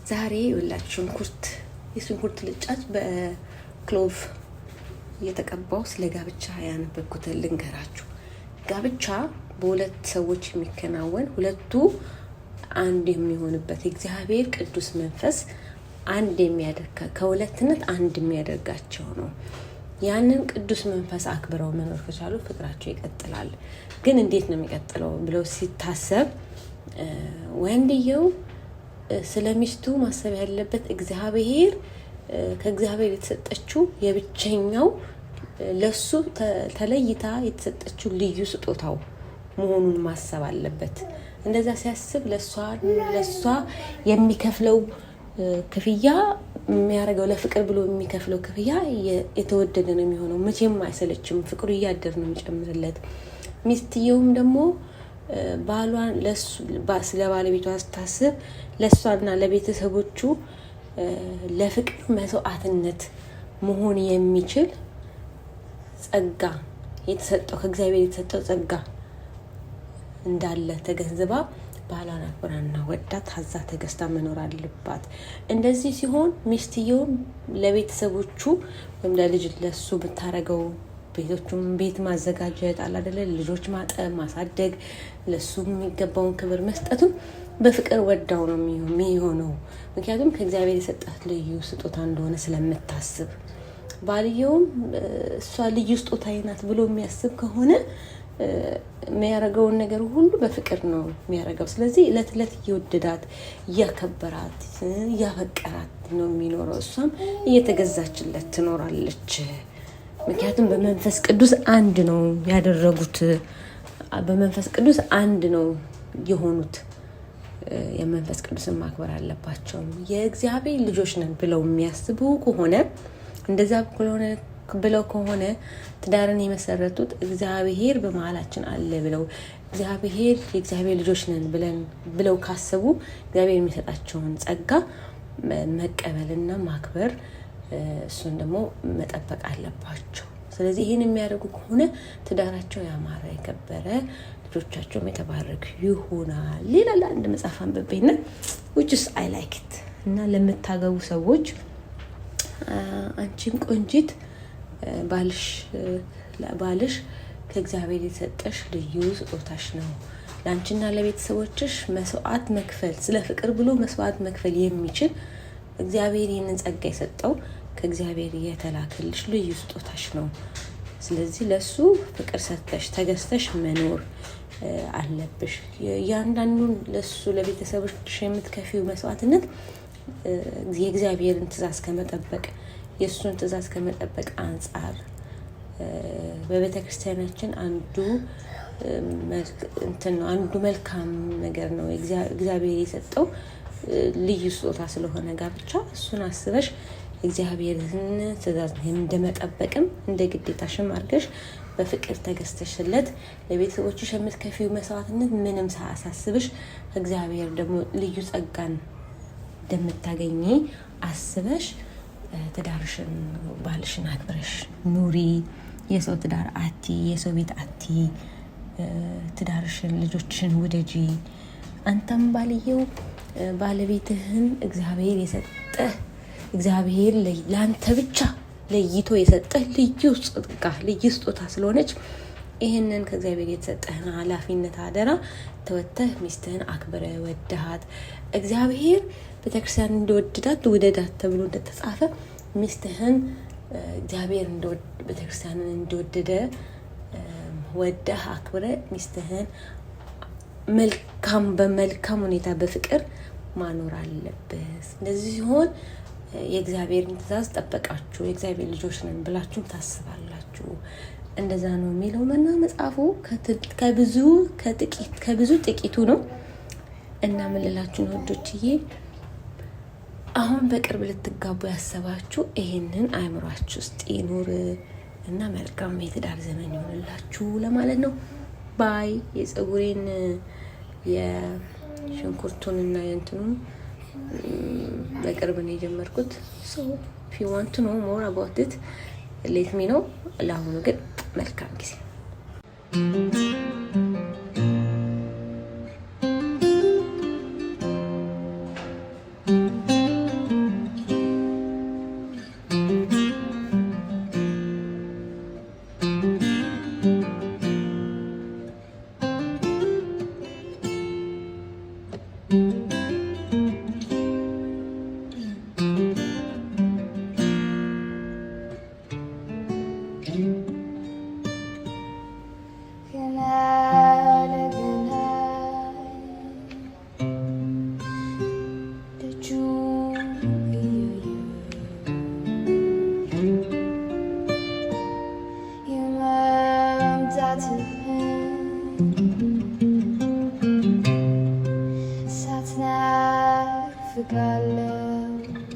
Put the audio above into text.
ዛሬ ይኸውላችሁ ሽንኩርት፣ የሽንኩርት ልጫጭ በ clove እየተቀባው ስለ ጋብቻ ያነበብኩትን ልንገራችሁ። ጋብቻ በሁለት ሰዎች የሚከናወን፣ ሁለቱ አንድ የሚሆንበት፣ እግዚአብሔር ቅዱስ መንፈስ አንድ የሚያደርጋ፣ ከሁለትነት አንድ የሚያደርጋቸው ነው። ያንን ቅዱስ መንፈስ አክብረው መኖር ከቻሉ ፍቅራቸው ይቀጥላል። ግን እንዴት ነው የሚቀጥለው ብለው ሲታሰብ ወንድየው ስለ ሚስቱ ማሰብ ያለበት እግዚአብሔር ከእግዚአብሔር የተሰጠችው የብቸኛው ለሱ ተለይታ የተሰጠችው ልዩ ስጦታው መሆኑን ማሰብ አለበት። እንደዛ ሲያስብ ለሷ የሚከፍለው ክፍያ፣ የሚያደርገው ለፍቅር ብሎ የሚከፍለው ክፍያ የተወደደ ነው የሚሆነው። መቼም አይሰለችም። ፍቅሩ እያደር ነው የሚጨምርለት። ሚስትየውም ደግሞ ባሏን ስለ ባለቤቷ ስታስብ ለእሷና ለቤተሰቦቹ ለፍቅር መስዋዕትነት መሆን የሚችል ጸጋ የተሰጠው፣ ከእግዚአብሔር የተሰጠው ጸጋ እንዳለ ተገንዝባ ባሏን አክብራና ወዳ ታዛ ተገዝታ መኖር አለባት። እንደዚህ ሲሆን ሚስትየውም ለቤተሰቦቹ ወይም ለልጅ ለሱ የምታደርገው ቤቶቹም ቤት ማዘጋጀት አላደለ፣ ልጆች ማጠብ፣ ማሳደግ፣ ለሱ የሚገባውን ክብር መስጠቱም በፍቅር ወዳው ነው የሚሆነው። ምክንያቱም ከእግዚአብሔር የሰጣት ልዩ ስጦታ እንደሆነ ስለምታስብ፣ ባልየውም እሷ ልዩ ስጦታዬ ናት ብሎ የሚያስብ ከሆነ የሚያደርገውን ነገር ሁሉ በፍቅር ነው የሚያደርገው። ስለዚህ እለት እለት እየወደዳት፣ እያከበራት፣ እያፈቀራት ነው የሚኖረው። እሷም እየተገዛችለት ትኖራለች። ምክንያቱም በመንፈስ ቅዱስ አንድ ነው ያደረጉት፣ በመንፈስ ቅዱስ አንድ ነው የሆኑት። የመንፈስ ቅዱስን ማክበር አለባቸው። የእግዚአብሔር ልጆች ነን ብለው የሚያስቡ ከሆነ፣ እንደዛ ከሆነ ብለው ከሆነ ትዳርን የመሰረቱት፣ እግዚአብሔር በመሀላችን አለ ብለው፣ እግዚአብሔር የእግዚአብሔር ልጆች ነን ብለን ብለው ካሰቡ እግዚአብሔር የሚሰጣቸውን ጸጋ መቀበልና ማክበር፣ እሱን ደግሞ መጠበቅ አለባቸው። ስለዚህ ይህን የሚያደርጉ ከሆነ ትዳራቸው ያማረ፣ የከበረ፣ ልጆቻቸውም የተባረኩ ይሆናል ይላል አንድ መጽሐፍ አንብቤና which is I like it። እና ለምታገቡ ሰዎች፣ አንቺም ቆንጂት፣ ባልሽ ከእግዚአብሔር የተሰጠሽ ልዩ ስጦታሽ ነው። ለአንቺና ለቤተሰቦችሽ መስዋዕት መክፈል፣ ስለ ፍቅር ብሎ መስዋዕት መክፈል የሚችል፣ እግዚአብሔር ይህንን ጸጋ የሰጠው፣ ከእግዚአብሔር የተላከልሽ ልዩ ስጦታሽ ነው። ስለዚህ ለሱ ፍቅር ሰጥተሽ ተገዝተሽ መኖር አለብሽ። እያንዳንዱን ለሱ ለቤተሰቦችሽ የምትከፊው መስዋዕትነት የእግዚአብሔርን ትእዛዝ ከመጠበቅ፣ የእሱን ትእዛዝ ከመጠበቅ አንጻር በቤተ ክርስቲያናችን አንዱ እንትን ነው፣ አንዱ መልካም ነገር ነው። እግዚአብሔር የሰጠው ልዩ ስጦታ ስለሆነ ጋብቻ እሱን አስበሽ እግዚአብሔርን ትእዛዝ እንደመጠበቅም እንደ ግዴታሽም አድርገሽ በፍቅር ተገዝተሽለት ለቤተሰቦችሽ የምትከፊው መስዋዕትነት ምንም ሳያሳስብሽ እግዚአብሔር ደግሞ ልዩ ጸጋን እንደምታገኚ አስበሽ ትዳርሽን፣ ባልሽን አክብረሽ ኑሪ። የሰው ትዳር አቲ፣ የሰው ቤት አቲ፣ ትዳርሽን፣ ልጆችሽን ውደጂ። አንተም ባልየው ባለቤትህን እግዚአብሔር የሰጠህ፣ እግዚአብሔር ለአንተ ብቻ ለይቶ የሰጠህ ልዩ ጸጋ፣ ልዩ ስጦታ ስለሆነች ይህንን ከእግዚአብሔር የተሰጠህን ኃላፊነት አደራ ተወጥተህ ሚስትህን አክብረህ ወደሃት፣ እግዚአብሔር ቤተክርስቲያን እንደወደዳት ውደዳት ተብሎ እንደተጻፈ ሚስትህን እግዚአብሔር ቤተክርስቲያንን እንደወደደ ወደህ አክብረህ ሚስትህን መልካም በመልካም ሁኔታ በፍቅር ማኖር አለብህ። እንደዚህ ሲሆን የእግዚአብሔርን ትእዛዝ ጠበቃችሁ፣ የእግዚአብሔር ልጆች ነን ብላችሁም ታስባላችሁ። እንደዛ ነው የሚለው መና መጽሐፉ፣ ከብዙ ከጥቂት ከብዙ ጥቂቱ ነው። እና ምን ልላችሁ ነው ውዶችዬ፣ አሁን በቅርብ ልትጋቡ ያሰባችሁ ይሄንን አእምሯችሁ ውስጥ ይኑር እና መልካም የትዳር ዘመን ይሆንላችሁ ለማለት ነው። Bye። የፀጉሬን የሽንኩርቱን እና የእንትኑን በቅርብ ነው የጀመርኩት። So if you want to know more about it, let me know። ለአሁኑ ግን መልካም ጊዜ። እፈልጋለሁ።